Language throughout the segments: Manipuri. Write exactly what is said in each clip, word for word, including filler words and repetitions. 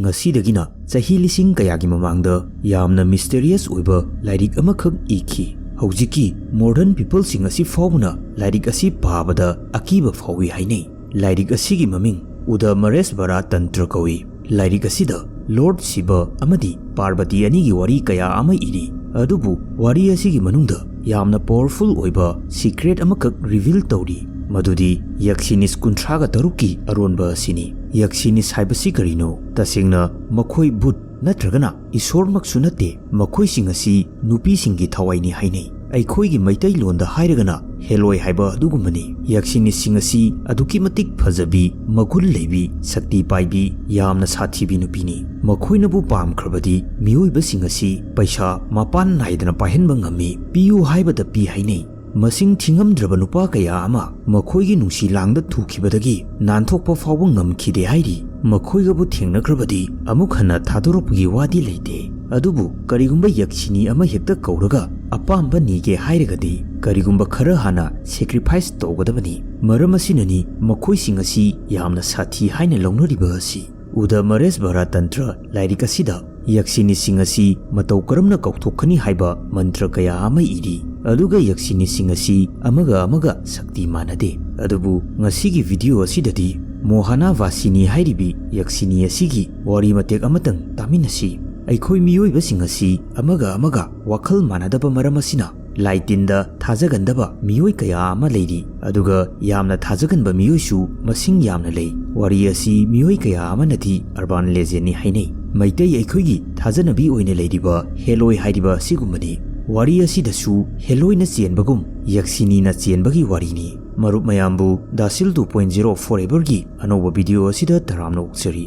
ꯉꯁꯤꯗꯒꯤꯅ ꯆꯍꯤ ꯂꯤꯁꯤꯡ ꯀꯌꯥꯒꯤ ꯃꯃꯥꯡꯗ ꯌꯥꯝꯅ ꯃꯤꯁꯇꯦꯔꯤꯌꯁ ꯑꯣꯏꯕ ꯂꯥꯏꯔꯤꯛ ꯑꯃꯈꯛ ꯏꯈꯤ꯫ ꯍꯧꯖꯤꯛꯀꯤ ꯃꯣꯗꯔꯟ ꯄꯤꯄꯜꯁꯤꯡ ꯑꯁꯤ ꯐꯥꯎꯕꯅ ꯂꯥꯏꯔꯤꯛ ꯑꯁꯤ ꯄꯥꯕꯗ ꯑꯀꯤꯕ ꯐꯥꯎꯏ ꯍꯥꯏꯅꯩ꯫ ꯂꯥꯏꯔꯤꯛ ꯑꯁꯤꯒꯤ ꯃꯃꯤꯡ ꯎꯗ ꯃꯔꯦꯁꯕꯔꯥ ꯇꯟꯇ꯭ꯔ ꯀꯧꯏ꯫ ꯂꯥꯏꯔꯤꯛ ꯑꯁꯤꯗ ꯂꯣꯔꯗ ꯁꯤꯕ ꯑꯃꯗꯤ ꯄꯥꯔꯕꯇꯤ ꯑꯅꯤꯒꯤ ꯋꯥꯔꯤ ꯀꯌꯥ ꯑꯃ ꯏꯔꯤ꯫ ꯑꯗꯨꯕꯨ ꯋꯥꯔꯤ ꯑꯁꯤꯒꯤ ꯃꯅꯨꯡꯗ ꯌꯥꯝꯅ ꯄꯥꯋꯔꯐꯨꯜ ꯑꯣꯏꯕ ꯁꯤꯀ꯭ꯔꯦꯠ ꯑꯃꯈꯛ ꯔꯤꯚꯤꯜ ꯇꯧꯔꯤ, ꯃꯗꯨꯗꯤ ꯌꯛꯁꯤꯅꯤꯁ ꯀꯨꯟꯊ꯭ꯔꯥꯒ ꯇꯔꯨꯛꯀꯤ ꯑꯔꯣꯟꯕ ꯑꯁꯤꯅꯤ꯫ ꯌꯛꯁꯤꯅꯤꯁ ꯍꯥꯏꯕꯁꯤ ꯀꯔꯤꯅꯣ? ꯇꯁꯦꯡꯅ ꯃꯈꯣꯏ ꯚꯨꯠ ꯅꯠꯇ꯭ꯔꯒꯅ ꯏꯁꯣꯔꯃꯛꯁꯨ ꯅꯠꯇꯦ꯫ ꯃꯈꯣꯏꯁꯤꯡ ꯑꯁꯤ ꯅꯨꯄꯤꯁꯤꯡꯒꯤ ꯊꯋꯥꯏꯅꯤ ꯍꯥꯏꯅꯩ꯫ ꯑꯩꯈꯣꯏꯒꯤ ꯃꯩꯇꯩꯂꯣꯟꯗ ꯍꯥꯏꯔꯒꯅ ꯍꯦꯂꯣꯏ ꯍꯥꯏꯕ ꯑꯗꯨꯒꯨꯝꯕꯅꯤ꯫ ꯌꯛꯁꯤꯅꯤꯁꯤꯡ ꯑꯁꯤ ꯑꯗꯨꯛꯀꯤ ꯃꯇꯤꯛ ꯐꯖꯕꯤ, ꯃꯒꯨꯟ ꯂꯩꯕꯤ, ꯁꯛꯇꯤ ꯄꯥꯏꯕꯤ, ꯌꯥꯝꯅ ꯁꯥꯊꯤꯕꯤ ꯅꯨꯄꯤꯅꯤ꯫ ꯃꯈꯣꯏꯅꯕꯨ ꯄꯥꯝꯈ꯭ꯔꯕꯗꯤ ꯃꯤꯑꯣꯏꯕꯁꯤꯡ ꯑꯁꯤ ꯄꯩꯁꯥ ꯃꯄꯥꯟ ꯅꯥꯏꯗꯅ ꯄꯥꯏꯍꯟꯕ ꯉꯝꯃꯤ꯫ ꯄꯤꯌꯨ ꯍꯥꯏꯕꯗ ꯄꯤ ꯍꯥꯏꯅꯩ꯫ ꯃꯁꯤꯡ ꯊꯤꯉꯝꯗ꯭ꯔꯕ ꯅꯨꯄꯥ ꯀꯌꯥ ꯑꯃ ꯃꯈꯣꯏꯒꯤ ꯅꯨꯡꯁꯤ ꯂꯥꯡꯗ ꯊꯨꯈꯤꯕꯗꯒꯤ ꯅꯥꯟꯊꯣꯛꯄ ꯐꯥꯎꯕ ꯉꯝꯈꯤꯗꯦ ꯍꯥꯏꯔꯤ꯫ ꯃꯈꯣꯏꯒꯕꯨ ꯊꯦꯡꯅꯈ꯭ꯔꯕꯗꯤ ꯑꯃꯨꯛ ꯍꯟꯅ ꯊꯥꯗꯣꯔꯛꯄꯒꯤ ꯋꯥꯗꯤ ꯂꯩꯇꯦ꯫ ꯑꯗꯨꯕꯨ ꯀꯔꯤꯒꯨꯝꯕ ꯌꯛꯁꯤꯅꯤ ꯑꯃ ꯍꯦꯛꯇ ꯀꯧꯔꯒ ꯑꯄꯥꯝꯕ ꯅꯤꯒꯦ ꯍꯥꯏꯔꯒꯗꯤ ꯀꯔꯤꯒꯨꯝꯕ ꯈꯔ ꯍꯥꯟꯅ ꯁꯦꯀ꯭ꯔꯤꯐꯥꯏꯁ ꯇꯧꯒꯗꯕꯅꯤ꯫ ꯃꯔꯝ ꯑꯁꯤꯅꯅꯤ ꯃꯈꯣꯏꯁꯤꯡ ꯑꯁꯤ ꯌꯥꯝꯅ ꯁꯥꯊꯤ ꯍꯥꯏꯅ ꯂꯧꯅꯔꯤꯕ ꯑꯁꯤ꯫ ꯎꯗ ꯃꯔꯦꯁꯕꯔꯥ ꯇꯟꯇ꯭ꯔ ꯂꯥꯏꯔꯤꯛ ꯑꯁꯤꯗ ꯌꯛꯁꯤꯅꯤꯁꯤꯡ ꯑꯁꯤ ꯃꯇꯧ ꯀꯔꯝꯅ ꯀꯥꯎꯊꯣꯛꯀꯅꯤ ꯍꯥꯏꯕ ꯃꯟꯇ꯭ꯔ ꯀꯌꯥ ꯑꯃ ꯏꯔꯤ꯫ ꯑꯗꯨꯒ ꯌꯛꯁꯤꯅꯤꯁꯤꯡ ꯑꯁꯤ ꯑꯃꯒ ꯑꯃꯒ ꯁꯛꯇꯤ ꯃꯥꯟꯅꯗꯦ꯫ ꯑꯗꯨꯕꯨ ꯉꯁꯤꯒꯤ ꯚꯤꯗꯤꯑꯣ ꯑꯁꯤꯗꯗꯤ ꯃꯣꯍꯥꯅꯥ ꯚꯥꯁꯤꯅꯤ ꯍꯥꯏꯔꯤꯕꯤ ꯌꯛꯁꯤꯅꯤ ꯑꯁꯤꯒꯤ ꯋꯥꯔꯤ ꯃꯇꯦꯛ ꯑꯃꯇꯪ ꯇꯥꯃꯤꯟꯅꯁꯤ꯫ ꯑꯩꯈꯣꯏ ꯃꯤꯑꯣꯏꯕꯁꯤꯡ ꯑꯁꯤ ꯑꯃꯒ ꯑꯃꯒ ꯋꯥꯈꯜ ꯃꯥꯟꯅꯗꯕ ꯃꯔꯝ ꯑꯁꯤꯅ ꯂꯥꯏ ꯇꯤꯟꯗ ꯊꯥꯖꯒꯟꯗꯕ ꯃꯤꯑꯣꯏ ꯀꯌꯥ ꯑꯃ ꯂꯩꯔꯤ꯫ ꯑꯗꯨꯒ ꯌꯥꯝꯅ ꯊꯥꯖꯒꯟꯕ ꯃꯤꯑꯣꯏꯁꯨ ꯃꯁꯤꯡ ꯌꯥꯝꯅ ꯂꯩ꯫ ꯋꯥꯔꯤ ꯑꯁꯤ ꯃꯤꯑꯣꯏ ꯀꯌꯥ ꯑꯃꯅꯗꯤ urban legendꯅꯤ ꯍꯥꯏꯅꯩ꯫ ꯃꯩꯇꯩ ꯑꯩꯈꯣꯏꯒꯤ ꯊꯥꯖꯅꯕꯤ ꯑꯣꯏꯅ ꯂꯩꯔꯤꯕ ꯍꯦꯂꯣꯏ ꯍꯥꯏꯔꯤꯕ ꯑꯁꯤꯒꯨꯝꯕꯅꯤ꯫ ꯋꯥꯔꯤ ꯑꯁꯤꯗꯁꯨ ꯍꯦꯂꯣꯏꯅ ꯆꯦꯟꯕꯒꯨꯝ ꯌꯛꯁꯤꯅꯤꯅ ꯆꯦꯟꯕꯒꯤ ꯋꯥꯔꯤꯅꯤ꯫ ꯃꯔꯨꯞ ꯃꯌꯥꯝꯕꯨ ꯗꯥꯁꯤꯜ two point zero foreverꯒꯤ ꯑꯅꯧꯕ ꯚꯤꯗꯤꯑꯣ ꯑꯁꯤꯗ ꯇꯔꯥꯝꯅ ꯑꯣꯛꯆꯔꯤ꯫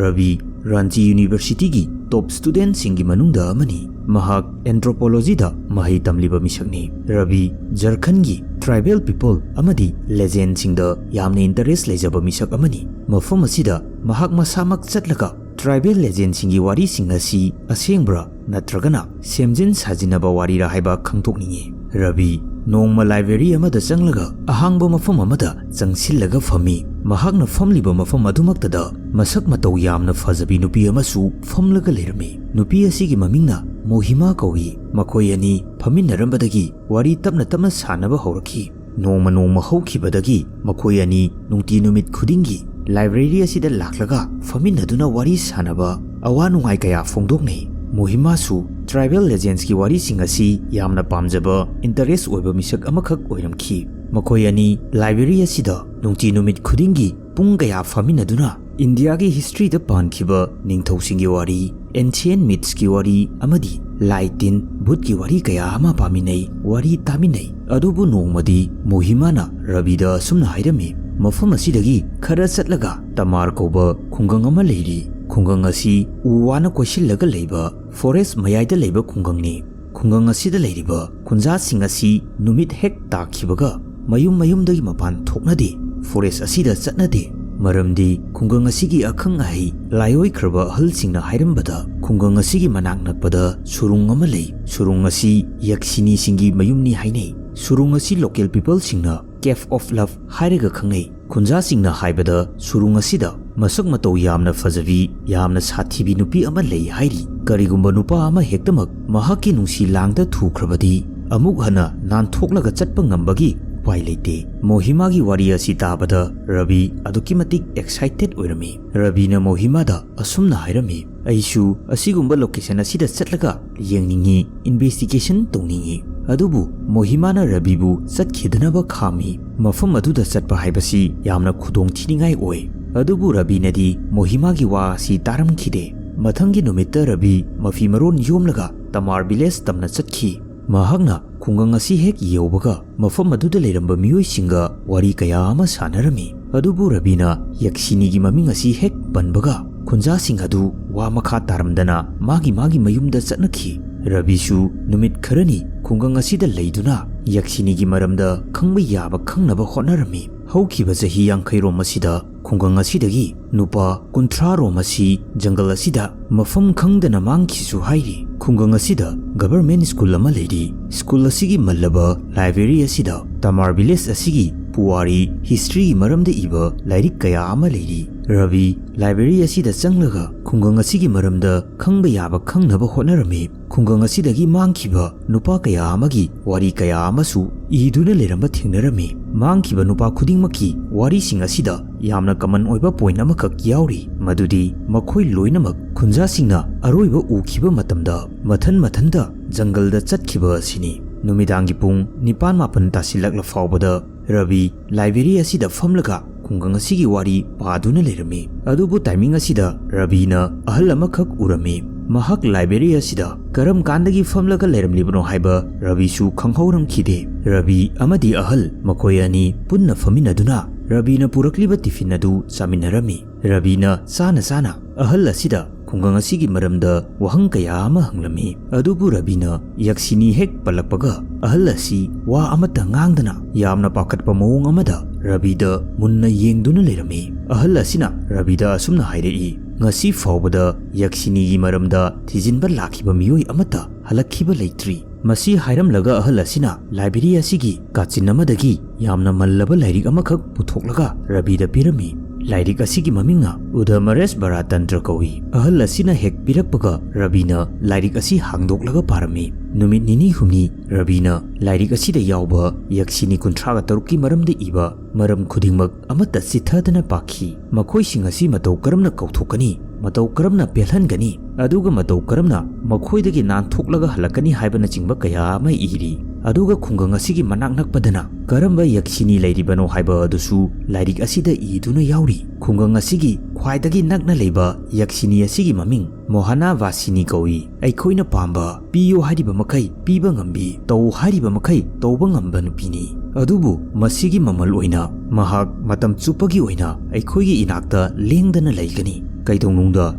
ꯔꯕꯤ ꯔꯥꯟꯆꯤ ꯌꯨꯅꯤꯚꯔꯁꯤꯇꯤꯒꯤ ꯇꯣꯞ ꯁ꯭ꯇꯨꯗꯦꯟꯠꯁꯤꯡꯒꯤ ꯃꯅꯨꯡꯗ ꯑꯃꯅꯤ꯫ ꯃꯍꯥꯛ ꯑꯦꯟꯊ꯭ꯔꯣꯄꯣꯂꯣꯖꯤꯗ ꯃꯍꯩ ꯇꯝꯂꯤꯕ ꯃꯤꯁꯛꯅꯤ꯫ ꯔꯕꯤ ꯖꯔꯈꯟꯒꯤ ꯇ꯭ꯔꯥꯏꯕꯦꯜ ꯄꯤꯄꯜ ꯑꯃꯗꯤ ꯂꯦꯖꯦꯟꯁꯤꯡꯗ ꯌꯥꯝꯅ ꯏꯟꯇꯔꯦꯁ ꯂꯩꯖꯕ ꯃꯤꯁꯛ ꯑꯃꯅꯤ꯫ ꯃꯐꯝ ꯑꯁꯤꯗ ꯃꯍꯥꯛ ꯃꯁꯥꯃꯛ ꯆꯠꯂꯒ ꯇ꯭ꯔꯥꯏꯕꯦꯜ ꯂꯦꯖꯦꯟꯁꯤꯡꯒꯤ ꯋꯥꯔꯤꯁꯤꯡ ꯑꯁꯤ ꯑꯁꯦꯡꯕ꯭ꯔꯥ ꯅꯠꯇ꯭ꯔꯒꯅ ꯁꯦꯝꯖꯤꯟ ꯁꯥꯖꯤꯟꯅꯕ ꯋꯥꯔꯤꯔꯥ ꯍꯥꯏꯕ ꯈꯪꯗꯣꯛꯅꯤꯡꯏ꯫ ꯔꯕꯤ ꯅꯣꯡꯃ library ꯑꯃꯗ ꯆꯪꯂꯒ ꯑꯍꯥꯡꯕ ꯃꯐꯝ ꯑꯃꯗ ꯆꯪꯁꯤꯜꯂꯒ ꯐꯝꯃꯤ꯫ ꯃꯍꯥꯛꯅ ꯐꯝꯂꯤꯕ ꯃꯐꯝ ꯑꯗꯨꯃꯛꯇꯗ ꯃꯁꯛ ꯃꯇꯧ ꯌꯥꯝꯅ ꯐꯖꯕꯤ ꯅꯨꯄꯤ ꯑꯃꯁꯨ ꯐꯝꯂꯒ ꯂꯩꯔꯝꯃꯤ꯫ ꯅꯨꯄꯤ ꯑꯁꯤꯒꯤ ꯃꯃꯤꯡꯅ ꯃꯣꯍꯤꯃꯥ ꯀꯧꯏ꯫ ꯃꯈꯣꯏ ꯑꯅꯤ ꯐꯝꯃꯤꯟꯅꯔꯝꯕꯗꯒꯤ ꯋꯥꯔꯤ ꯇꯞꯅ ꯇꯞꯅ ꯁꯥꯟꯅꯕ ꯍꯧꯔꯛꯈꯤ꯫ ꯅꯣꯡꯃ ꯅꯣꯡꯃ ꯍꯧꯈꯤꯕꯗꯒꯤ ꯃꯈꯣꯏ ꯑꯅꯤ ꯅꯨꯡꯇꯤ ꯅꯨꯃꯤꯠ ꯈꯨꯗꯤꯡꯒꯤ library ꯑꯁꯤꯗ ꯂꯥꯛꯂꯒ ꯐꯝꯃꯤꯟꯅꯗꯨꯅ ꯋꯥꯔꯤ ꯁꯥꯟꯅꯕ, ꯑꯋꯥ ꯅꯨꯡꯉꯥꯏ ꯀꯌꯥ ꯐꯣꯡꯗꯣꯛꯅꯩ꯫ ꯃꯣꯍꯤꯃꯥꯁꯨ tribal legendsꯀꯤ ꯋꯥꯔꯤꯁꯤꯡ ꯑꯁꯤ ꯌꯥꯝꯅ ꯄꯥꯝꯖꯕ, interest ꯑꯣꯏꯕ ꯃꯤꯁꯛ ꯑꯃꯈꯛ ꯑꯣꯏꯔꯝꯈꯤ꯫ ꯃꯈꯣꯏ ꯑꯅꯤ library ꯑꯁꯤꯗ ꯅꯨꯡꯇꯤ ꯅꯨꯃꯤꯠ ꯈꯨꯗꯤꯡꯒꯤ ꯄꯨꯡ ꯀꯌꯥ ꯐꯝꯃꯤꯟꯅꯗꯨꯅ ꯏꯟꯗꯤꯌꯥꯒꯤ historyꯗ ꯄꯥꯟꯈꯤꯕ ꯅꯤꯡꯊꯧꯁꯤꯡꯒꯤ ꯋꯥꯔꯤ, ancient mythsꯀꯤ ꯋꯥꯔꯤ ꯑꯃꯗꯤ ꯂꯥꯏ ꯇꯤꯟ, ꯚꯨꯠꯀꯤ ꯋꯥꯔꯤ ꯀꯌꯥ ꯑꯃ ꯄꯥꯃꯤꯟꯅꯩ, ꯋꯥꯔꯤ ꯇꯥꯃꯤꯟꯅꯩ꯫ ꯑꯗꯨꯕꯨ ꯅꯣꯡꯃꯗꯤ ꯃꯣꯍꯤꯃꯥꯅ ꯔꯕꯤꯗ ꯑꯁꯨꯝꯅ ꯍꯥꯏꯔꯝꯃꯤ, "ꯃꯐꯝ ꯑꯁꯤꯗꯒꯤ ꯈꯔ ꯆꯠꯂꯒ ꯇꯃꯥꯔ ꯀꯧꯕ ꯈꯨꯡꯒꯪ ꯑꯃ ꯂꯩꯔꯤ꯫ ꯈꯨꯡꯒꯪ ꯑꯁꯤ ꯎ ꯋꯥꯅ ꯀꯣꯏꯁꯤꯜꯂꯒ ꯂꯩꯕ forest ꯃꯌꯥꯏꯗ ꯂꯩꯕ ꯈꯨꯡꯒꯪꯅꯤ꯫ ꯈꯨꯡꯒꯪ ꯑꯁꯤꯗ ꯂꯩꯔꯤꯕ ꯈꯨꯟꯖꯥꯁꯤꯡ ꯑꯁꯤ ꯅꯨꯃꯤꯠ ꯍꯦꯛ ꯇꯥꯈꯤꯕꯒ ꯃꯌꯨꯝ ꯃꯌꯨꯝꯗꯒꯤ ꯃꯄꯥꯟ ꯊꯣꯛꯅꯗꯦ, forest ꯑꯁꯤꯗ ꯆꯠꯅꯗꯦ꯫ ꯃꯔꯝꯗꯤ ꯈꯨꯡꯒꯪ ꯑꯁꯤꯒꯤ ꯑꯈꯪ ꯑꯍꯩ ꯂꯥꯏꯑꯣꯏꯈ꯭ꯔꯕ ꯑꯍꯜꯁꯤꯡꯅ ꯍꯥꯏꯔꯝꯕꯗ ꯈꯨꯡꯒꯪ ꯑꯁꯤꯒꯤ ꯃꯅꯥꯛ ꯅꯛꯄꯗ ꯁꯨꯔꯨꯡ ꯑꯃ ꯂꯩ꯫ ꯁꯨꯔꯨꯡ ꯑꯁꯤ ꯌꯛꯁꯤꯅꯤꯁꯤꯡꯒꯤ ꯃꯌꯨꯝꯅꯤ ꯍꯥꯏꯅꯩ꯫ ꯁꯨꯔꯨꯡ ꯑꯁꯤ local peopleꯁꯤꯡꯅ Cave of Love ꯍꯥꯏꯔꯒ ꯈꯪꯅꯩ꯫ ꯈꯨꯟꯖꯥꯁꯤꯡꯅ ꯍꯥꯏꯕꯗ ꯁꯨꯔꯨꯡ ꯑꯁꯤꯗ ꯃꯁꯛ ꯃꯇꯧ ꯌꯥꯝꯅ ꯐꯖꯕꯤ, ꯌꯥꯝꯅ ꯁꯥꯊꯤꯕꯤ ꯅꯨꯄꯤ ꯑꯃ ꯂꯩ ꯍꯥꯏꯔꯤ꯫ ꯀꯔꯤꯒꯨꯝꯕ ꯅꯨꯄꯥ ꯑꯃ ꯍꯦꯛꯇꯃꯛ ꯃꯍꯥꯛꯀꯤ ꯅꯨꯡꯁꯤ ꯂꯥꯡꯗ ꯊꯨꯈ꯭ꯔꯕꯗꯤ ꯑꯃꯨꯛ ꯍꯟꯅ ꯅꯥꯟꯊꯣꯛꯂꯒ ꯆꯠꯄ ꯉꯝꯕꯒꯤ ꯎꯄꯥꯏ ꯂꯩꯇꯦ꯫" ꯃꯣꯍꯤꯃꯥꯒꯤ ꯋꯥꯔꯤ ꯑꯁꯤ ꯇꯥꯕꯗ ꯔꯕꯤ ꯑꯗꯨꯛꯀꯤ ꯃꯇꯤꯛ excited ꯑꯣꯏꯔꯝꯃꯤ꯫ ꯔꯕꯤꯅ ꯃꯣꯍꯤꯃꯥꯗ ꯑꯁꯨꯝꯅ ꯍꯥꯏꯔꯝꯃꯤ, "ꯑꯩꯁꯨ ꯑꯁꯤꯒꯨꯝꯕ location ꯑꯁꯤꯗ ꯆꯠꯂꯒ ꯌꯦꯡꯅꯤꯡꯉꯤ, investigation ꯇꯧꯅꯤꯡꯉꯤ꯫" ꯑꯗꯨꯕꯨ ꯃꯣꯍꯤꯃꯥꯅ ꯔꯕꯤꯕꯨ ꯆꯠꯈꯤꯗꯅꯕ ꯈꯥꯝꯃꯤ꯫ ꯃꯐꯝ ꯑꯗꯨꯗ ꯆꯠꯄ ꯍꯥꯏꯕꯁꯤ ꯌꯥꯝꯅ ꯈꯨꯗꯣꯡ ꯊꯤꯅꯤꯡꯉꯥꯏ ꯑꯣꯏ꯫ ꯑꯗꯨꯕꯨ ꯔꯕꯤꯅꯗꯤ ꯃꯣꯍꯤꯃꯥꯒꯤ ꯋꯥ ꯑꯁꯤ ꯇꯥꯔꯝꯈꯤꯗꯦ꯫ ꯃꯊꯪꯒꯤ ꯅꯨꯃꯤꯠꯇ ꯔꯕꯤ ꯃꯐꯤ ꯃꯔꯣꯟ ꯌꯣꯝꯂꯒ ꯇꯃꯥꯔ village ꯇꯝꯅ ꯆꯠꯈꯤ꯫ ꯃꯍꯥꯛꯅ ꯈꯨꯡꯒꯪ ꯑꯁꯤ ꯍꯦꯛ ꯌꯧꯕꯒ ꯃꯐꯝ ꯑꯗꯨꯗ ꯂꯩꯔꯝꯕ ꯃꯤꯑꯣꯏꯁꯤꯡꯒ ꯋꯥꯔꯤ ꯀꯌꯥ ꯑꯃ ꯁꯥꯟꯅꯔꯝꯃꯤ꯫ ꯑꯗꯨꯕꯨ ꯔꯕꯤꯅ ꯌꯛꯁꯤꯅꯤꯒꯤ ꯃꯃꯤꯡ ꯑꯁꯤ ꯍꯦꯛ ꯄꯟꯕꯒ ꯈꯨꯟꯖꯥꯁꯤꯡ ꯑꯗꯨ ꯋꯥ ꯃꯈꯥ ꯇꯥꯔꯝꯗꯅ ꯃꯥꯒꯤ ꯃꯥꯒꯤ ꯃꯌꯨꯝꯗ ꯆꯠꯅꯈꯤ꯫ ꯔꯕꯤꯁꯨ ꯅꯨꯃꯤꯠ ꯈꯔꯅꯤ ꯈꯨꯡꯒꯪ ꯑꯁꯤꯗ ꯂꯩꯗꯨꯅ ꯌꯛꯁꯤꯅꯤꯒꯤ ꯃꯔꯝꯗ ꯈꯪꯕ ꯌꯥꯕ ꯈꯪꯅꯕ ꯍꯣꯠꯅꯔꯝꯃꯤ꯫ ꯍꯧꯈꯤꯕ ꯆꯍꯤ ꯌꯥꯡꯈꯩ ꯔꯣꯝ ꯑꯁꯤꯗ ꯈꯨꯡꯒꯪ ꯑꯁꯤꯗꯒꯤ ꯅꯨꯄꯥ ꯀꯨꯟꯊ꯭ꯔꯥ ꯔꯣꯝ ꯑꯁꯤ ꯖꯪꯒꯜ ꯑꯁꯤꯗ ꯃꯐꯝ ꯈꯪꯗꯅ ꯃꯥꯡꯈꯤꯁꯨ ꯍꯥꯏꯔꯤ꯫ ꯈꯨꯡꯒꯪ ꯑꯁꯤꯗ ꯒꯚꯔꯟꯃꯦꯟꯠ ꯁ꯭ꯀꯨꯜ ꯑꯃ ꯂꯩꯔꯤ꯫ ꯁ꯭ꯀꯨꯜ ꯑꯁꯤꯒꯤ ꯃꯜꯂꯕ ꯂꯥꯏꯕ꯭ꯔꯦꯔꯤ ꯑꯁꯤꯗ ꯇꯃꯥꯔ ꯚꯤꯂꯦꯖ ꯑꯁꯤꯒꯤ ꯄꯨꯋꯥꯔꯤ, ꯍꯤꯁꯇ꯭ꯔꯤꯒꯤ ꯃꯔꯝꯗ ꯏꯕ ꯂꯥꯏꯔꯤꯛ ꯀꯌꯥ ꯑꯃ ꯂꯩꯔꯤ꯫ ꯔꯕꯤ ꯂꯥꯏꯕ꯭ꯔꯦꯔꯤ ꯑꯁꯤꯗ ꯆꯪꯂꯒ ꯈꯨꯡꯒꯪ ꯑꯁꯤꯒꯤ ꯃꯔꯝꯗ ꯈꯪꯕ ꯌꯥꯕ ꯈꯪꯅꯕ ꯍꯣꯠꯅꯔꯝꯃꯤ꯫ ꯈꯨꯡꯒꯪ ꯑꯁꯤꯗꯒꯤ ꯃꯥꯡꯈꯤꯕ ꯅꯨꯄꯥ ꯀꯌꯥ ꯑꯃꯒꯤ ꯋꯥꯔꯤ ꯀꯌꯥ ꯑꯃꯁꯨ ꯏꯗꯨꯅ ꯂꯩꯔꯝꯕ ꯊꯦꯡꯅꯔꯝꯃꯤ꯫ ꯃꯥꯡꯈꯤꯕ ꯅꯨꯄꯥ ꯈꯨꯗꯤꯡꯃꯛꯀꯤ ꯋꯥꯔꯤꯁꯤꯡ ꯑꯁꯤꯗ ꯌꯥꯝꯅ ꯀꯃꯟ ꯑꯣꯏꯕ ꯄꯣꯏꯟꯠ ꯑꯃꯈꯛ ꯌꯥꯎꯔꯤ, ꯃꯗꯨꯗꯤ ꯃꯈꯣꯏ ꯂꯣꯏꯅꯃꯛ ꯈꯨꯟꯖꯥꯁꯤꯡꯅ ꯑꯔꯣꯏꯕ ꯎꯈꯤꯕ ꯃꯇꯝꯗ ꯃꯊꯟ ꯃꯊꯟꯇ ꯖꯪꯒꯜꯗ ꯆꯠꯈꯤꯕ ꯑꯁꯤꯅꯤ꯫ ꯅꯨꯃꯤꯗꯥꯡꯒꯤ ꯄꯨꯡ ꯅꯤꯄꯥꯟ ꯃꯥꯄꯟ ꯇꯥꯁꯤꯜꯂꯛꯂ ꯐꯥꯎꯕꯗ ꯔꯕꯤ ꯂꯥꯏꯕ꯭ꯔꯦꯔꯤ ꯑꯁꯤꯗ ꯐꯝꯂꯒ ꯈꯨꯡꯒꯪ ꯑꯁꯤꯒꯤ ꯋꯥꯔꯤ ꯄꯥꯗꯨꯅ ꯂꯩꯔꯝꯃꯤ꯫ ꯑꯗꯨꯕꯨ ꯇꯥꯏꯃꯤꯡ ꯑꯁꯤꯗ ꯔꯕꯤꯅ ꯑꯍꯜ ꯑꯃꯈꯛ ꯎꯔꯝꯃꯤ꯫ ꯃꯍꯥꯛ ꯂꯥꯏꯕ꯭ꯔꯦꯔꯤ ꯑꯁꯤꯗ ꯀꯔꯝ ꯀꯥꯟꯗꯒꯤ ꯐꯝꯂꯒ ꯂꯩꯔꯝꯂꯤꯕꯅꯣ ꯍꯥꯏꯕ ꯔꯕꯤꯁꯨ ꯈꯪꯍꯧꯔꯝꯈꯤꯗꯦ꯫ ꯔꯕꯤ ꯑꯃꯗꯤ ꯑꯍꯜ ꯃꯈꯣꯏ ꯑꯅꯤ ꯄꯨꯟꯅ ꯐꯝꯃꯤꯟꯅꯗꯨꯅ ꯔꯕꯤꯅ ꯄꯨꯔꯛꯂꯤꯕ ꯇꯤꯐꯤꯟ ꯑꯗꯨ ꯆꯥꯃꯤꯟꯅꯔꯝꯃꯤ꯫ ꯔꯕꯤꯅ ꯆꯥꯅ ꯆꯥꯅ ꯑꯍꯜ ꯑꯁꯤꯗ ꯈꯨꯡꯒꯪ ꯑꯁꯤꯒꯤ ꯃꯔꯝꯗ ꯋꯥꯍꯪ ꯀꯌꯥ ꯑꯃ ꯍꯪꯂꯝꯃꯤ꯫ ꯑꯗꯨꯕꯨ ꯔꯕꯤꯅ ꯌꯛꯁꯤꯅꯤ ꯍꯦꯛ ꯄꯜꯂꯛꯄꯒ ꯑꯍꯜ ꯑꯁꯤ ꯋꯥ ꯑꯃꯠꯇ ꯉꯥꯡꯗꯅ ꯌꯥꯝꯅ ꯄꯥꯈꯠꯄ ꯃꯑꯣꯡ ꯑꯃꯗ ꯔꯕꯤꯗ ꯃꯨꯟꯅ ꯌꯦꯡꯗꯨꯅ ꯂꯩꯔꯝꯃꯤ꯫ ꯑꯍꯜ ꯑꯁꯤꯅ ꯔꯕꯤꯗ ꯑꯁꯨꯝꯅ ꯍꯥꯏꯔꯛꯏ, "ꯉꯁꯤ ꯐꯥꯎꯕꯗ ꯌꯛꯁꯤꯅꯤꯒꯤ ꯃꯔꯝꯗ ꯊꯤꯖꯤꯟꯕ ꯂꯥꯛꯈꯤꯕ ꯃꯤꯑꯣꯏ ꯑꯃꯠꯇ ꯍꯜꯂꯛꯈꯤꯕ ꯂꯩꯇ꯭ꯔꯤ꯫" ꯃꯁꯤ ꯍꯥꯏꯔꯝꯂꯒ ꯑꯍꯜ ꯑꯁꯤꯅ ꯂꯥꯏꯕ꯭ꯔꯦꯔꯤ ꯑꯁꯤꯒꯤ ꯀꯥꯆꯤꯟ ꯑꯃꯗꯒꯤ ꯌꯥꯝꯅ ꯃꯜꯂꯕ ꯂꯥꯏꯔꯤꯛ ꯑꯃꯈꯛ ꯄꯨꯊꯣꯛꯂꯒ ꯔꯕꯤꯗ ꯄꯤꯔꯝꯃꯤ꯫ ꯂꯥꯏꯔꯤꯛ ꯑꯁꯤꯒꯤ ꯃꯃꯤꯡꯅ ꯎꯗꯃꯔꯦꯁ ꯕꯔꯥꯇꯟꯇ꯭ꯔ ꯀꯧꯏ꯫ ꯑꯍꯜ ꯑꯁꯤꯅ ꯍꯦꯛ ꯄꯤꯔꯛꯄꯒ ꯔꯕꯤꯅ ꯂꯥꯏꯔꯤꯛ ꯑꯁꯤ ꯍꯥꯡꯗꯣꯛꯂꯒ ꯄꯥꯔꯝꯃꯤ꯫ ꯅꯨꯃꯤꯠ ꯅꯤꯅꯤ ꯍꯨꯝꯅꯤ ꯔꯕꯤꯅ ꯂꯥꯏꯔꯤꯛ ꯑꯁꯤꯗ ꯌꯥꯎꯕ ꯌꯛꯁꯤꯅꯤ ꯀꯨꯟꯊ꯭ꯔꯥꯒ ꯇꯔꯨꯛꯀꯤ ꯃꯔꯝꯗ ꯏꯕ ꯃꯔꯝ ꯈꯨꯗꯤꯡꯃꯛ ꯑꯃꯠꯇ ꯆꯤꯊꯗꯅ ꯄꯥꯈꯤ꯫ ꯃꯈꯣꯏꯁꯤꯡ ꯑꯁꯤ ꯃꯇꯧ ꯀꯔꯝꯅ ꯀꯥꯎꯊꯣꯛꯀꯅꯤ? ꯃꯇꯧ ꯀꯔꯝꯅ ꯄꯦꯜꯍꯟꯒꯅꯤ? ꯑꯗꯨꯒ ꯃꯇꯧ ꯀꯔꯝꯅ ꯃꯈꯣꯏꯗꯒꯤ ꯅꯥꯟꯊꯣꯛꯂꯒ ꯍꯜꯂꯛꯀꯅꯤ ꯍꯥꯏꯕꯅꯆꯤꯡꯕ ꯀꯌꯥ ꯑꯃ ꯏꯔꯤ꯫ ꯑꯗꯨꯒ ꯈꯨꯡꯒꯪ ꯑꯁꯤꯒꯤ ꯃꯅꯥꯛ ꯅꯛꯄꯗꯅ ꯀꯔꯝꯕ ꯌꯛꯁꯤꯅꯤ ꯂꯩꯔꯤꯕꯅꯣ ꯍꯥꯏꯕ ꯑꯗꯨꯁꯨ ꯂꯥꯏꯔꯤꯛ ꯑꯁꯤꯗ ꯏꯗꯨꯅ ꯌꯥꯎꯔꯤ꯫ ꯈꯨꯡꯒꯪ ꯑꯁꯤꯒꯤ ꯈ꯭ꯋꯥꯏꯗꯒꯤ ꯅꯛꯅ ꯂꯩꯕ ꯌꯛꯁꯤꯅꯤ ꯑꯁꯤꯒꯤ ꯃꯃꯤꯡ ꯃꯣꯍꯥꯅꯥ ꯚꯥꯁꯤꯅꯤ ꯀꯧꯏ꯫ ꯑꯩꯈꯣꯏꯅ ꯄꯥꯝꯕ ꯄꯤꯌꯨ ꯍꯥꯏꯔꯤꯕ ꯃꯈꯩ ꯄꯤꯕ ꯉꯝꯕꯤ, ꯇꯧ ꯍꯥꯏꯔꯤꯕ ꯃꯈꯩ ꯇꯧꯕ ꯉꯝꯕ ꯅꯨꯄꯤꯅꯤ꯫ ꯑꯗꯨꯕꯨ ꯃꯁꯤꯒꯤ ꯃꯃꯜ ꯑꯣꯏꯅ ꯃꯍꯥꯛ ꯃꯇꯝ ꯆꯨꯞꯄꯒꯤ ꯑꯣꯏꯅ ꯑꯩꯈꯣꯏꯒꯤ ꯏꯅꯥꯛꯇ ꯂꯦꯡꯗꯅ ꯂꯩꯒꯅꯤ꯫ ꯀꯩꯗꯧꯅꯨꯡꯗ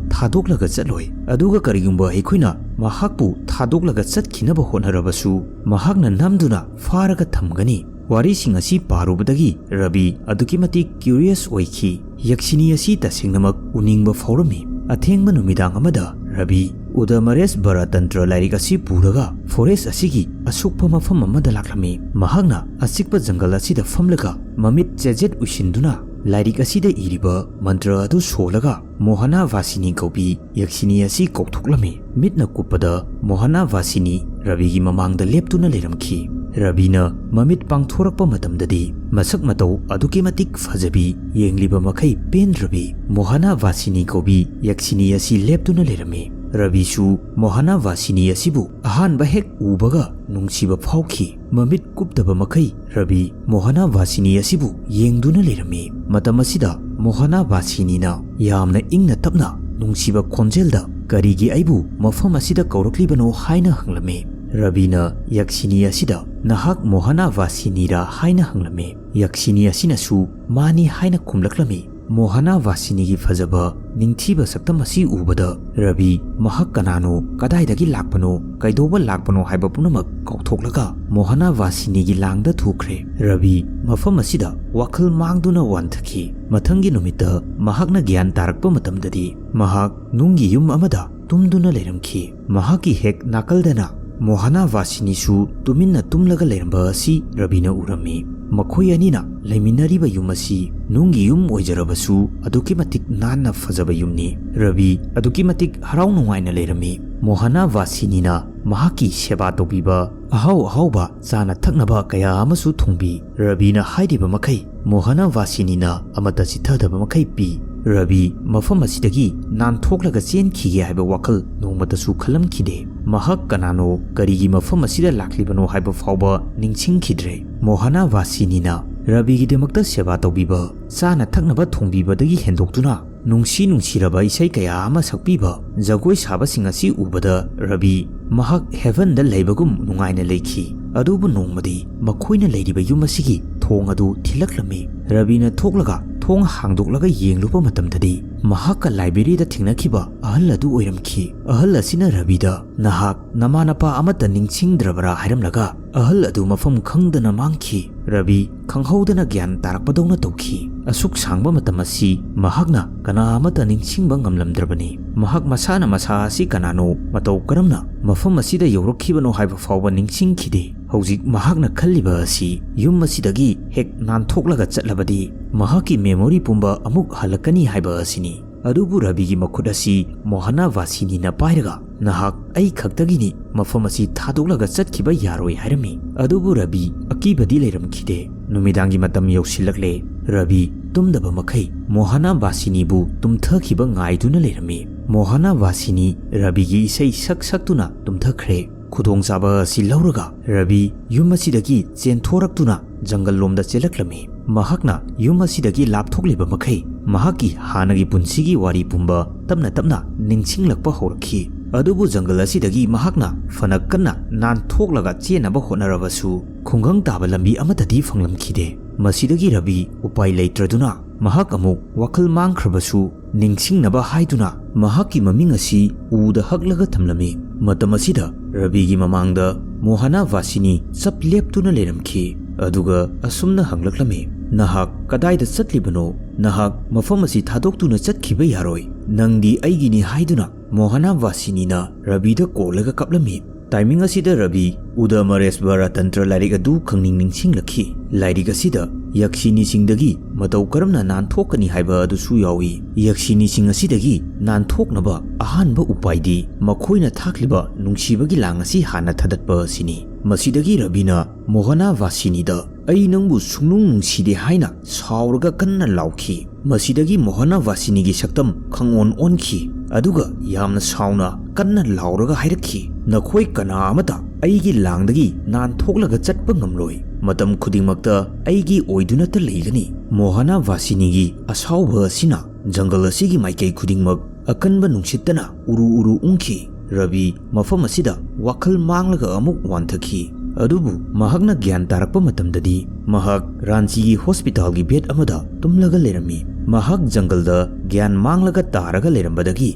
ꯊꯥꯗꯣꯛꯂꯒ ꯆꯠꯂꯣꯏ꯫ ꯑꯗꯨꯒ ꯀꯔꯤꯒꯨꯝꯕ ꯑꯩꯈꯣꯏꯅ ꯃꯍꯥꯛꯄꯨ ꯊꯥꯗꯣꯛꯂꯒ ꯆꯠꯈꯤꯅꯕ ꯍꯣꯠꯅꯔꯕꯁꯨ, ꯃꯍꯥꯛꯅ ꯅꯝꯗꯨꯅ ꯐꯥꯔꯒ ꯊꯝꯒꯅꯤ꯫ ꯋꯥꯔꯤꯁꯤꯡ ꯑꯁꯤ ꯄꯥꯔꯨꯕꯗꯒꯤ ꯔꯕꯤ ꯑꯗꯨꯛꯀꯤ ꯃꯇꯤꯛ curious ꯑꯣꯏꯈꯤ꯫ ꯌꯛꯁꯤꯅꯤ ꯑꯁꯤ ꯇꯁꯦꯡꯅꯃꯛ ꯎꯅꯤꯡꯕ ꯐꯥꯎꯔꯝꯃꯤ꯫ ꯑꯊꯦꯡꯕ ꯅꯨꯃꯤꯗꯥꯡ ꯑꯃꯗ ꯔꯕꯤ ꯎꯗꯃꯔꯦꯁ ꯕꯔꯥꯇꯟꯇ꯭ꯔ ꯂꯥꯏꯔꯤꯛ ꯑꯁꯤ ꯄꯨꯔꯒ forest ꯑꯁꯤꯒꯤ ꯑꯁꯨꯛꯄ ꯃꯐꯝ ꯑꯃꯗ ꯂꯥꯛꯂꯝꯃꯤ꯫ ꯃꯍꯥꯛꯅ ꯑꯆꯤꯛꯄ ꯖꯪꯒꯜ ꯑꯁꯤꯗ ꯐꯝꯂꯒ ꯃꯃꯤꯠ ꯆꯦꯖꯦꯠ ꯎꯏꯁꯤꯟꯗꯨꯅ ꯂꯥꯏꯔꯤꯛ ꯑꯁꯤꯗ ꯏꯔꯤꯕ ꯃꯟꯇ꯭ꯔ ꯑꯗꯨ ꯁꯣꯜꯂꯒ ꯃꯣꯍꯅꯥ ꯚꯥꯁꯤꯅꯤ ꯀꯧꯕꯤ ꯌꯛꯁꯤꯅꯤ ꯑꯁꯤ ꯀꯧꯊꯣꯛꯂꯝꯃꯤ꯫ ꯃꯤꯠꯅ ꯀꯨꯞꯄꯗ ꯃꯣꯍꯅꯥ ꯚꯥꯁꯤꯅꯤ ꯔꯕꯤꯒꯤ ꯃꯃꯥꯡꯗ ꯂꯦꯞꯇꯨꯅ ꯂꯩꯔꯝꯈꯤ꯫ ꯔꯕꯤꯅ ꯃꯃꯤꯠ ꯄꯥꯡꯊꯣꯔꯛꯄ ꯃꯇꯝꯗꯗꯤ ꯃꯁꯛ ꯃꯇꯧ ꯑꯗꯨꯛꯀꯤ ꯃꯇꯤꯛ ꯐꯖꯕꯤ, ꯌꯦꯡꯂꯤꯕ ꯃꯈꯩ ꯄꯦꯟꯗ꯭ꯔꯕꯤ ꯃꯣꯍꯅꯥ ꯚꯥꯁꯤꯅꯤ ꯀꯧꯕꯤ ꯌꯛꯁꯤꯅꯤ ꯑꯁꯤ ꯂꯦꯞꯇꯨꯅ ꯂꯩꯔꯝꯃꯤ꯫ ꯔꯕꯤꯁꯨ ꯃꯣꯍꯅꯥ ꯚꯥꯁꯤꯅꯤ ꯑꯁꯤꯕꯨ ꯑꯍꯥꯟꯕ ꯍꯦꯛ ꯎꯕꯒ ꯅꯨꯡꯁꯤꯕ ꯐꯥꯎꯈꯤ꯫ ꯃꯃꯤꯠ ꯀꯨꯞꯇꯕ ꯃꯈꯩ ꯔꯕꯤ ꯃꯣꯍꯅꯥ ꯚꯥꯁꯤꯅꯤ ꯑꯁꯤꯕꯨ ꯌꯦꯡꯗꯨꯅ ꯂꯩꯔꯝꯃꯤ꯫ ꯃꯇꯝ ꯑꯁꯤꯗ ꯃꯣꯍꯅꯥ ꯚꯥꯁꯤꯅꯤꯅ ꯌꯥꯝꯅ ꯏꯪꯅ ꯇꯞꯅ ꯅꯨꯡꯁꯤꯕ ꯈꯣꯟꯖꯦꯜꯗ, "ꯀꯔꯤꯒꯤ ꯑꯩꯕꯨ ꯃꯐꯝ ꯑꯁꯤꯗ ꯀꯧꯔꯛꯂꯤꯕꯅꯣ?" ꯍꯥꯏꯅ ꯍꯪꯂꯝꯃꯤ꯫ ꯔꯕꯤꯅ ꯌꯛꯁꯤꯅꯤ ꯑꯁꯤꯗ, "ꯅꯍꯥꯛ ꯃꯣꯍꯅꯥ ꯚꯥꯁꯤꯅꯤꯔꯥ?" ꯍꯥꯏꯅ ꯍꯪꯂꯝꯃꯤ꯫ ꯌꯛꯁꯤꯅꯤ ꯑꯁꯤꯅꯁꯨ, "ꯃꯥꯅꯤ" ꯍꯥꯏꯅ ꯈꯨꯝꯂꯛꯂꯝꯃꯤ꯫ ꯃꯣꯍꯅꯥ ꯚꯥꯁꯤꯅꯤꯒꯤ ꯐꯖꯕ ꯅꯤꯡꯊꯤꯕ ꯁꯛꯇꯝ ꯑꯁꯤ ꯎꯕꯗ ꯔꯕꯤ ꯃꯍꯥꯛ ꯀꯅꯥꯅꯣ, ꯀꯗꯥꯏꯗꯒꯤ ꯂꯥꯛꯄꯅꯣ, ꯀꯩꯗꯧꯕ ꯂꯥꯛꯄꯅꯣ ꯍꯥꯏꯕ ꯄꯨꯝꯅꯃꯛ ꯀꯥꯎꯊꯣꯛꯂꯒ ꯃꯣꯍꯅꯥ ꯚꯥꯁꯤꯅꯤꯒꯤ ꯂꯥꯡꯗ ꯊꯨꯈ꯭ꯔꯦ꯫ ꯔꯕꯤ ꯃꯐꯝ ꯑꯁꯤꯗ ꯋꯥꯈꯜ ꯃꯥꯡꯗꯨꯅ ꯋꯥꯟꯊꯈꯤ꯫ ꯃꯊꯪꯒꯤ ꯅꯨꯃꯤꯠꯇ ꯃꯍꯥꯛꯅ ꯒ꯭ꯌꯥꯟ ꯇꯥꯔꯛꯄ ꯃꯇꯝꯗꯗꯤ ꯃꯍꯥꯛ ꯅꯨꯡꯒꯤ ꯌꯨꯝ ꯑꯃꯗ ꯇꯨꯝꯗꯨꯅ ꯂꯩꯔꯝꯈꯤ꯫ ꯃꯍꯥꯛꯀꯤ ꯍꯦꯛ ꯅꯥꯀꯜꯗꯅ ꯃꯣꯍꯅꯥ ꯚꯥꯁꯤꯅꯤꯁꯨ ꯇꯨꯃꯤꯟꯅ ꯇꯨꯝꯂꯒ ꯂꯩꯔꯝꯕ ꯑꯁꯤ ꯔꯕꯤꯅ ꯎꯔꯝꯃꯤ꯫ ꯃꯈꯣꯏ ꯑꯅꯤꯅ ꯂꯩꯃꯤꯟꯅꯔꯤꯕ ꯌꯨꯝ ꯑꯁꯤ ꯅꯨꯡꯒꯤ ꯌꯨꯝ ꯑꯣꯏꯖꯔꯕꯁꯨ ꯑꯗꯨꯛꯀꯤ ꯃꯇꯤꯛ ꯅꯥꯟꯅ ꯐꯖꯕ ꯌꯨꯝꯅꯤ꯫ ꯔꯕꯤ ꯑꯗꯨꯛꯀꯤ ꯃꯇꯤꯛ ꯍꯔꯥꯎ ꯅꯨꯡꯉꯥꯏꯅ ꯂꯩꯔꯝꯃꯤ꯫ ꯃꯣꯍꯅꯥ ꯚꯥꯁꯤꯅꯤꯅ ꯃꯍꯥꯛꯀꯤ ꯁꯦꯕꯥ ꯇꯧꯕꯤꯕ, ꯑꯍꯥꯎ ꯑꯍꯥꯎꯕ ꯆꯥꯅ ꯊꯛꯅꯕ ꯀꯌꯥ ꯑꯃꯁꯨ ꯊꯣꯡꯕꯤ꯫ ꯔꯕꯤꯅ ꯍꯥꯏꯔꯤꯕ ꯃꯈꯩ ꯃꯣꯍꯅꯥ ꯚꯥꯁꯤꯅꯤꯅ ꯑꯃꯠꯇ ꯆꯤꯠꯊꯗꯕ ꯃꯈꯩ ꯄꯤ꯫ ꯔꯕꯤ ꯃꯐꯝ ꯑꯁꯤꯗꯒꯤ ꯅꯥꯟꯊꯣꯛꯂꯒ ꯆꯦꯟꯈꯤꯒꯦ ꯍꯥꯏꯕ ꯋꯥꯈꯜ ꯅꯣꯡꯃꯇꯁꯨ ꯈꯜꯂꯝꯈꯤꯗꯦ꯫ ꯃꯍꯥꯛ ꯀꯅꯥꯅꯣ, ꯀꯔꯤꯒꯤ ꯃꯐꯝ ꯑꯁꯤꯗ ꯂꯥꯛꯂꯤꯕꯅꯣ ꯍꯥꯏꯕ ꯐꯥꯎꯕ ꯅꯤꯡꯁꯤꯡꯈꯤꯗ꯭ꯔꯦ꯫ ꯃꯣꯍꯅꯥ ꯚꯥꯁꯤꯅꯤꯅ ꯔꯕꯤꯒꯤꯗꯃꯛꯇ ꯁꯦꯕꯥ ꯇꯧꯕꯤꯕ, ꯆꯥꯅ ꯊꯛꯅꯕ ꯊꯣꯡꯕꯤꯕꯗꯒꯤ ꯍꯦꯟꯗꯣꯛꯇꯨꯅ ꯅꯨꯡꯁꯤ ꯅꯨꯡꯁꯤꯔꯕ ꯏꯁꯩ ꯀꯌꯥ ꯑꯃ ꯁꯛꯄꯤꯕ, ꯖꯒꯣꯏ ꯁꯥꯕꯁꯤꯡ ꯑꯁꯤ ꯎꯕꯗ ꯔꯕꯤ ꯃꯍꯥꯛ heaven ꯗ ꯂꯩꯕꯒꯨꯝ ꯅꯨꯡꯉꯥꯏꯅ ꯂꯩꯈꯤ꯫ ꯑꯗꯨꯕꯨ ꯅꯣꯡꯃꯗꯤ ꯃꯈꯣꯏꯅ ꯂꯩꯔꯤꯕ ꯌꯨꯝ ꯑꯁꯤꯒꯤ ꯊꯣꯡ ꯑꯗꯨ ꯊꯤꯜꯂꯛꯂꯝꯃꯤ꯫ ꯔꯕꯤꯅ ꯊꯣꯛꯂꯒ ꯊꯣꯡ ꯍꯥꯡꯗꯣꯛꯂꯒ ꯌꯦꯡꯂꯨꯕ ꯃꯇꯝꯗꯗꯤ ꯃꯍꯥꯛꯀ library ꯗ ꯊꯦꯡꯅꯈꯤꯕ ꯑꯍꯜ ꯑꯗꯨ ꯑꯣꯏꯔꯝꯈꯤ꯫ ꯑꯍꯜ ꯑꯁꯤꯅ ꯔꯕꯤꯗ, "ꯅꯍꯥꯛ ꯅꯃꯥ ꯅꯄꯥ ꯑꯃꯠꯇ ꯅꯤꯡꯁꯤꯡꯗ꯭ꯔꯕꯔꯥ?" ꯍꯥꯏꯔꯝꯂꯒ ꯑꯍꯜ ꯑꯗꯨ ꯃꯐꯝ ꯈꯪꯗꯅ ꯃꯥꯡꯈꯤ꯫ ꯔꯕꯤ ꯈꯪꯍꯧꯗꯅ ꯒ꯭ꯌꯥꯟ ꯇꯥꯔꯛꯄꯗꯧꯅ ꯇꯧꯈꯤ꯫ ꯑꯁꯨꯛ ꯁꯥꯡꯕ ꯃꯇꯝ ꯑꯁꯤ ꯃꯍꯥꯛꯅ ꯀꯅꯥ ꯑꯃꯠꯇ ꯅꯤꯡꯁꯤꯡꯕ ꯉꯝꯂꯝꯗ꯭ꯔꯕꯅꯤ꯫ ꯃꯍꯥꯛ ꯃꯁꯥꯅ ꯃꯁꯥ ꯑꯁꯤ ꯀꯅꯥꯅꯣ, ꯃꯇꯧ ꯀꯔꯝꯅ ꯃꯐꯝ ꯑꯁꯤꯗ ꯌꯧꯔꯛꯈꯤꯕꯅꯣ ꯍꯥꯏꯕ ꯐꯥꯎꯕ ꯅꯤꯡꯁꯤꯡꯈꯤꯗꯦ꯫ ꯍꯧꯖꯤꯛ ꯃꯍꯥꯛꯅ ꯈꯜꯂꯤꯕ ꯑꯁꯤ ꯌꯨꯝ ꯑꯁꯤꯗꯒꯤ ꯍꯦꯛ ꯅꯥꯟꯊꯣꯛꯂꯒ ꯆꯠꯂꯕꯗꯤ ꯃꯍꯥꯛꯀꯤ memory ꯄꯨꯝꯕ ꯑꯃꯨꯛ ꯍꯜꯂꯛꯀꯅꯤ ꯍꯥꯏꯕ ꯑꯁꯤꯅꯤ꯫ ꯑꯗꯨꯕꯨ ꯔꯕꯤꯒꯤ ꯃꯈꯨꯠ ꯑꯁꯤ ꯃꯣꯍꯅꯥ ꯚꯥꯁꯤꯅꯤꯅ ꯄꯥꯏꯔꯒ, "ꯅꯍꯥꯛ ꯑꯩ ꯈꯛꯇꯒꯤꯅꯤ, ꯃꯐꯝ ꯑꯁꯤ ꯊꯥꯗꯣꯛꯂꯒ ꯆꯠꯈꯤꯕ ꯌꯥꯔꯣꯏ" ꯍꯥꯏꯔꯝꯃꯤ꯫ ꯑꯗꯨꯕꯨ ꯔꯕꯤ ꯑꯀꯤꯕꯗꯤ ꯂꯩꯔꯝꯈꯤꯗꯦ꯫ ꯅꯨꯃꯤꯗꯥꯡꯒꯤ ꯃꯇꯝ ꯌꯧꯁꯤꯜꯂꯛꯂꯦ꯫ ꯔꯕꯤ ꯇꯨꯝꯗꯕ ꯃꯈꯩ ꯃꯣꯍꯅꯥ ꯚꯥꯁꯤꯅꯤꯕꯨ ꯇꯨꯝꯊꯈꯤꯕ ꯉꯥꯏꯗꯨꯅ ꯂꯩꯔꯝꯃꯤ꯫ ꯃꯣꯍꯅꯥ ꯚꯥꯁꯤꯅꯤ ꯔꯕꯤꯒꯤ ꯏꯁꯩ ꯁꯛ ꯁꯛꯇꯨꯅ ꯇꯨꯝꯊꯈ꯭ꯔꯦ꯫ ꯈꯨꯗꯣꯡꯆꯥꯕ ꯑꯁꯤ ꯂꯧꯔꯒ ꯔꯕꯤ ꯌꯨꯝ ꯑꯁꯤꯗꯒꯤ ꯆꯦꯟꯊꯣꯔꯛꯇꯨꯅ ꯖꯪꯒꯜ ꯂꯣꯝꯗ ꯆꯦꯜꯂꯛꯂꯝꯃꯤ꯫ ꯃꯍꯥꯛꯅ ꯌꯨꯝ ꯑꯁꯤꯗꯒꯤ ꯂꯥꯞꯊꯣꯛꯂꯤꯕ ꯃꯈꯩ ꯃꯍꯥꯛꯀꯤ ꯍꯥꯟꯅꯒꯤ ꯄꯨꯟꯁꯤꯒꯤ ꯋꯥꯔꯤ ꯄꯨꯝꯕ ꯇꯞꯅ ꯇꯞꯅ ꯅꯤꯡꯁꯤꯡꯂꯛꯄ ꯍꯧꯔꯛꯈꯤ꯫ ꯑꯗꯨꯕꯨ ꯖꯪꯒꯜ ꯑꯁꯤꯗꯒꯤ ꯃꯍꯥꯛꯅ ꯐꯅ ꯀꯟꯅ ꯅꯥꯟꯊꯣꯛꯂꯒ ꯆꯦꯟꯅꯕ ꯍꯣꯠꯅꯔꯕꯁꯨ ꯈꯨꯡꯒꯪ ꯇꯥꯕ ꯂꯝꯕꯤ ꯑꯃꯠꯇꯗꯤ ꯐꯪꯂꯝꯈꯤꯗꯦ꯫ ꯃꯁꯤꯗꯒꯤ ꯔꯕꯤ ꯎꯄꯥꯏ ꯂꯩꯇ꯭ꯔꯗꯨꯅ ꯃꯍꯥꯛ ꯑꯃꯨꯛ ꯋꯥꯈꯜ ꯃꯥꯡꯈ꯭ꯔꯕꯁꯨ ꯅꯤꯡꯁꯤꯡꯅꯕ ꯍꯥꯏꯗꯨꯅ ꯃꯍꯥꯛꯀꯤ ꯃꯃꯤꯡ ꯑꯁꯤ ꯎꯗ ꯍꯛꯂꯒ ꯊꯝꯂꯝꯃꯤ꯫ ꯃꯇꯝ ꯑꯁꯤꯗ ꯔꯕꯤꯒꯤ ꯃꯃꯥꯡꯗ ꯃꯣꯍꯅꯥ ꯚꯥꯁꯤꯅꯤ ꯆꯞ ꯂꯦꯞꯇꯨꯅ ꯂꯩꯔꯝꯈꯤ꯫ ꯑꯗꯨꯒ ꯑꯁꯨꯝꯅ ꯍꯪꯂꯛꯂꯝꯃꯤ, "ꯅꯍꯥꯛ ꯀꯗꯥꯏꯗ ꯆꯠꯂꯤꯕꯅꯣ? ꯅꯍꯥꯛ ꯃꯐꯝ ꯑꯁꯤ ꯊꯥꯗꯣꯛꯇꯨꯅ ꯆꯠꯈꯤꯕ ꯌꯥꯔꯣꯏ꯫ ꯅꯪꯗꯤ ꯑꯩꯒꯤꯅꯤ" ꯍꯥꯏꯗꯨꯅ ꯃꯣꯍꯅꯥ ꯚꯥꯁꯤꯅꯤꯅ ꯔꯕꯤꯗ ꯀꯣꯜꯂꯒ ꯀꯞꯂꯝꯃꯤ꯫ Timing ꯑꯁꯤꯗ ꯔꯕꯤ ꯎꯗꯥꯃꯔꯦꯁꯕꯔꯥ ꯇꯟꯇ꯭ꯔ ꯂꯥꯏꯔꯤꯛ ꯑꯗꯨ ꯈꯪꯅꯤꯡ ꯅꯤꯡꯁꯤꯡꯂꯛꯈꯤ꯫ ꯂꯥꯏꯔꯤꯛ ꯑꯁꯤꯗ ꯌꯛꯁꯤꯅꯤꯁꯤꯡꯗꯒꯤ ꯃꯇꯧ ꯀꯔꯝꯅ ꯅꯥꯟꯊꯣꯛꯀꯅꯤ ꯍꯥꯏꯕ ꯑꯗꯨꯁꯨ ꯌꯥꯎꯏ꯫ ꯌꯛꯁꯤꯅꯤꯁꯤꯡ ꯑꯁꯤꯗꯒꯤ ꯅꯥꯟꯊꯣꯛꯅꯕ ꯑꯍꯥꯟꯕ ꯎꯄꯥꯏꯗꯤ ꯃꯈꯣꯏꯅ ꯊꯥꯛꯂꯤꯕ ꯅꯨꯡꯁꯤꯕꯒꯤ ꯂꯥꯡ ꯑꯁꯤ ꯍꯥꯟꯅ ꯊꯥꯗꯠꯄ ꯑꯁꯤꯅꯤ꯫ ꯃꯁꯤꯗꯒꯤ ꯔꯕꯤꯅ ꯃꯣꯍꯅꯥ ꯚꯥꯁꯤꯅꯤꯗ "ꯑꯩ ꯅꯪꯕꯨ ꯁꯨꯡꯅꯨꯡ ꯅꯨꯡꯁꯤꯗꯦ" ꯍꯥꯏꯅ ꯁꯥꯎꯔꯒ ꯀꯟꯅ ꯂꯥꯎꯈꯤ꯫ ꯃꯁꯤꯗꯒꯤ ꯃꯣꯍꯅ ꯚꯥꯁꯤꯅꯤꯒꯤ ꯁꯛꯇꯝ ꯈꯪꯑꯣꯟ ꯑꯣꯟꯈꯤ, ꯑꯗꯨꯒ ꯌꯥꯝꯅ ꯁꯥꯎꯅ ꯀꯟꯅ ꯂꯥꯎꯔꯒ ꯍꯥꯏꯔꯛꯈꯤ, "ꯅꯈꯣꯏ ꯀꯅꯥ ꯑꯃꯠꯇ ꯑꯩꯒꯤ ꯂꯥꯡꯗꯒꯤ ꯅꯥꯟꯊꯣꯛꯂꯒ ꯆꯠꯄ ꯉꯝꯂꯣꯏ꯫ ꯃꯇꯝ ꯈꯨꯗꯤꯡꯃꯛꯇ ꯑꯩꯒꯤ ꯑꯣꯏꯗꯨꯅꯇ ꯂꯩꯒꯅꯤ꯫" ꯃꯣꯍꯅ ꯚꯥꯁꯤꯅꯤꯒꯤ ꯑꯁꯥꯎꯕ ꯑꯁꯤꯅ ꯖꯪꯒꯜ ꯑꯁꯤꯒꯤ ꯃꯥꯏꯀꯩ ꯈꯨꯗꯤꯡꯃꯛ ꯑꯀꯟꯕ ꯅꯨꯡꯁꯤꯠꯇꯅ ꯎꯔꯨ ꯎꯔꯨ ꯎꯪꯈꯤ꯫ ꯔꯕꯤ ꯃꯐꯝ ꯑꯁꯤꯗ ꯋꯥꯈꯜ ꯃꯥꯡꯂꯒ ꯑꯃꯨꯛ ꯋꯥꯟꯊꯈꯤ꯫ ꯑꯗꯨꯕꯨ ꯃꯍꯥꯛꯅ ꯒ꯭ꯌꯥꯟ ꯇꯥꯔꯛꯄ ꯃꯇꯝꯗꯗꯤ ꯃꯍꯥꯛ ꯔꯥꯟꯆꯤꯒꯤ ꯍꯣꯁꯄꯤꯇꯥꯜꯒꯤ ꯕꯦꯗ ꯑꯃꯗ ꯇꯨꯝꯂꯒ ꯂꯩꯔꯝꯃꯤ꯫ ꯃꯍꯥꯛ ꯖꯪꯒꯜꯗ ꯒ꯭ꯌꯥꯟ ꯃꯥꯡꯂꯒ ꯇꯥꯔꯒ ꯂꯩꯔꯝꯕꯗꯒꯤ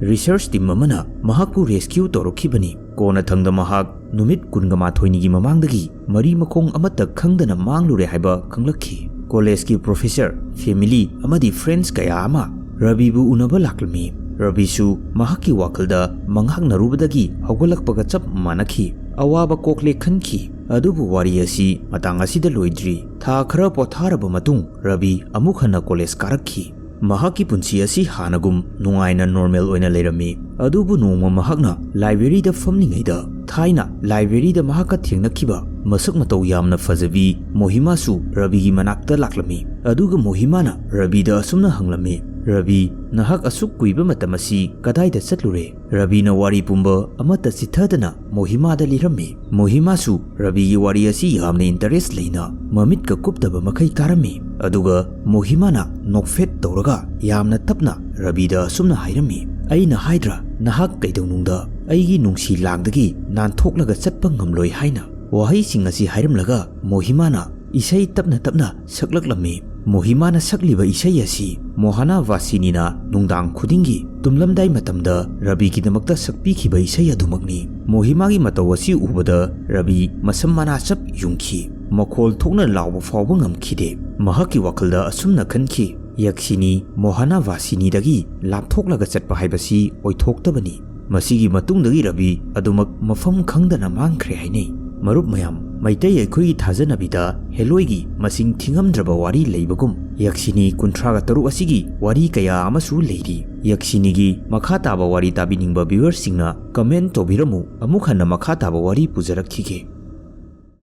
ꯔꯤꯁꯔꯆ ꯇꯤꯝ ꯑꯃꯅ ꯃꯍꯥꯛꯄꯨ ꯔꯦꯁꯀ꯭ꯌꯨ ꯇꯧꯔꯛꯈꯤꯕꯅꯤ꯫ ꯀꯣꯟꯅꯊꯪꯗ ꯃꯍꯥꯛ ꯅꯨꯃꯤꯠ ꯀꯨꯟꯒ ꯃꯥꯊꯣꯏꯅꯤꯒꯤ ꯃꯃꯥꯡꯗꯒꯤ ꯃꯔꯤ ꯃꯈꯣꯡ ꯑꯃꯠꯇ ꯈꯪꯗꯅ ꯃꯥꯡꯂꯨꯔꯦ ꯍꯥꯏꯕ ꯈꯪꯂꯛꯈꯤ꯫ ꯀꯣꯂꯦꯖꯀꯤ ꯄ꯭ꯔꯣꯐꯦꯁꯔ, ꯐꯦꯃꯤꯂꯤ ꯑꯃꯗꯤ ꯐ꯭ꯔꯦꯟꯁ ꯀꯌꯥ ꯑꯃ ꯔꯕꯤꯕꯨ ꯎꯅꯕ ꯂꯥꯛꯂꯝꯃꯤ꯫ ꯔꯕꯤꯁꯨ ꯃꯍꯥꯛꯀꯤ ꯋꯥꯈꯜꯗ ꯃꯪꯍꯥꯛꯅꯔꯨꯕꯗꯒꯤ ꯍꯧꯒꯠꯂꯛꯄꯒ ꯆꯞ ꯃꯥꯟꯅꯈꯤ꯫ ꯑꯋꯥꯕ ꯀꯣꯛꯂꯦ ꯈꯟꯈꯤ꯫ ꯑꯗꯨꯕꯨ ꯋꯥꯔꯤ ꯑꯁꯤ ꯃꯇꯥꯡ ꯑꯁꯤꯗ ꯂꯣꯏꯗ꯭ꯔꯤ꯫ ꯊꯥ ꯈꯔ ꯄꯣꯊꯥꯔꯕ ꯃꯇꯨꯡ ꯔꯕꯤ ꯑꯃꯨꯛ ꯍꯟꯅ ꯀꯣꯂꯦꯖ ꯀꯥꯔꯛꯈꯤ꯫ ꯃꯍꯥꯛꯀꯤ ꯄꯨꯟꯁꯤ ꯑꯁꯤ ꯍꯥꯟꯅꯒꯨꯝ ꯅꯨꯡꯉꯥꯏꯅ ꯅꯣꯔꯃꯦꯜ ꯑꯣꯏꯅ ꯂꯩꯔꯝꯃꯤ꯫ ꯑꯗꯨꯕꯨ ꯅꯣꯡꯃ ꯃꯍꯥꯛꯅ ꯂꯥꯏꯕ꯭ꯔꯦꯔꯤꯗ ꯐꯝꯂꯤꯉꯩꯗ ꯊꯥꯏꯅ ꯂꯥꯏꯕ꯭ꯔꯦꯔꯤꯗ ꯃꯍꯥꯛꯀ ꯊꯦꯡꯅꯈꯤꯕ ꯃꯁꯛ ꯃꯇꯧ ꯌꯥꯝꯅ ꯐꯖꯕꯤ ꯃꯣꯍꯤꯃꯥꯁꯨ ꯔꯕꯤꯒꯤ ꯃꯅꯥꯛꯇ ꯂꯥꯛꯂꯝꯃꯤ꯫ ꯑꯗꯨꯒ ꯃꯣꯍꯤꯃꯥꯅ ꯔꯕꯤꯗ ꯑꯁꯨꯝꯅ ꯍꯪꯂꯝꯃꯤ, "ꯔꯕꯤ, ꯅꯍꯥꯛ ꯑꯁꯨꯛ ꯀꯨꯏꯕ ꯃꯇꯝ ꯑꯁꯤ ꯀꯗꯥꯏꯗ ꯆꯠꯂꯨꯔꯦ?" ꯔꯕꯤꯅ ꯋꯥꯔꯤ ꯄꯨꯝꯕ ꯑꯃꯠꯇ ꯆꯤꯊꯗꯅ ꯃꯣꯍꯤꯃꯥꯗ ꯂꯤꯔꯝꯃꯤ꯫ ꯃꯣꯍꯤꯃꯥꯁꯨ ꯔꯕꯤꯒꯤ ꯋꯥꯔꯤ ꯑꯁꯤ ꯌꯥꯝꯅ ꯏꯟꯇꯔꯦꯁ ꯂꯩꯅ ꯃꯃꯤꯠꯀ ꯀꯨꯞꯇꯕ ꯃꯈꯩ ꯇꯥꯔꯝꯃꯤ꯫ ꯑꯗꯨꯒ ꯃꯣꯍꯤꯃꯥꯅ ꯅꯣꯛꯐꯦꯠ ꯇꯧꯔꯒ ꯌꯥꯝꯅ ꯇꯞꯅ ꯔꯕꯤꯗ ꯑꯁꯨꯝꯅ ꯍꯥꯏꯔꯝꯃꯤ, "ꯑꯩꯅ ꯍꯥꯏꯗ꯭ꯔꯥ, ꯅꯍꯥꯛ ꯀꯩꯗꯧꯅꯨꯡꯗ ꯑꯩꯒꯤ ꯅꯨꯡꯁꯤ ꯂꯥꯡꯗꯒꯤ ꯅꯥꯟꯊꯣꯛꯂꯒ ꯆꯠꯄ ꯉꯝꯂꯣꯏ ꯍꯥꯏꯅ?" ꯋꯥꯍꯩꯁꯤꯡ ꯑꯁꯤ ꯍꯥꯏꯔꯝꯂꯒ ꯃꯣꯍꯤꯃꯥꯅ ꯏꯁꯩ ꯇꯞꯅ ꯇꯞꯅ ꯁꯛꯂꯛꯂꯝꯃꯤ꯫ ꯃꯣꯍꯤꯃꯥꯅ ꯁꯛꯂꯤꯕ ꯏꯁꯩ ꯑꯁꯤ ꯃꯣꯍꯥꯅꯥ ꯚꯥꯁꯤꯅꯤꯅ ꯅꯨꯡꯗꯥꯡ ꯈꯨꯗꯤꯡꯒꯤ ꯇꯨꯝꯂꯝꯗꯥꯏ ꯃꯇꯝꯗ ꯔꯕꯤꯒꯤꯗꯃꯛꯇ ꯁꯛꯄꯤꯈꯤꯕ ꯏꯁꯩ ꯑꯗꯨꯃꯛꯅꯤ꯫ ꯃꯣꯍꯤꯃꯥꯒꯤ ꯃꯇꯧ ꯑꯁꯤ ꯎꯕꯗ ꯔꯕꯤ ꯃꯁꯝ ꯃꯅꯥ ꯆꯞ ꯌꯨꯡꯈꯤ꯫ ꯃꯈꯣꯜ ꯊꯣꯛꯅ ꯂꯥꯎꯕ ꯐꯥꯎꯕ ꯉꯝꯈꯤꯗꯦ꯫ ꯃꯍꯥꯛꯀꯤ ꯋꯥꯈꯜꯗ ꯑꯁꯨꯝꯅ ꯈꯟꯈꯤ, "ꯌꯛꯁꯤꯅꯤ ꯃꯣꯍꯥꯅꯥ ꯚꯥꯁꯤꯅꯤꯗꯒꯤ ꯂꯥꯞꯊꯣꯛꯂꯒ ꯆꯠꯄ ꯍꯥꯏꯕꯁꯤ ꯑꯣꯏꯊꯣꯛꯇꯕꯅꯤ꯫" ꯃꯁꯤꯒꯤ ꯃꯇꯨꯡꯗꯒꯤ ꯔꯕꯤ ꯑꯗꯨꯃꯛ ꯃꯐꯝ ꯈꯪꯗꯅ ꯃꯥꯡꯈ꯭ꯔꯦ ꯍꯥꯏꯅꯩ꯫ ꯃꯔꯨꯞ ꯃꯌꯥꯝ, ꯃꯩꯇꯩ ꯑꯩꯈꯣꯏꯒꯤ ꯊꯥꯖꯅꯕꯤꯗ ꯍꯦꯂꯣꯏꯒꯤ ꯃꯁꯤꯡ ꯊꯤꯉꯝꯗ꯭ꯔꯕ ꯋꯥꯔꯤ ꯂꯩꯕꯒꯨꯝ, ꯌꯛꯁꯤꯅꯤ ꯀꯨꯟꯊ꯭ꯔꯥꯒ ꯇꯔꯨꯛ ꯑꯁꯤꯒꯤ ꯋꯥꯔꯤ ꯀꯌꯥ ꯑꯃꯁꯨ ꯂꯩꯔꯤ꯫ ꯌꯛꯁꯤꯅꯤꯒꯤ ꯃꯈꯥ ꯇꯥꯕ ꯋꯥꯔꯤ ꯇꯥꯕꯤꯅꯤꯡꯕ ꯚ꯭ꯌꯨꯋꯔꯁꯤꯡꯅ ꯀꯃꯦꯟ ꯇꯧꯕꯤꯔꯝꯃꯨ, ꯑꯃꯨꯛ ꯍꯟꯅ ꯃꯈꯥ ꯇꯥꯕ ꯋꯥꯔꯤ ꯄꯨꯖꯔꯛꯈꯤꯒꯦ꯫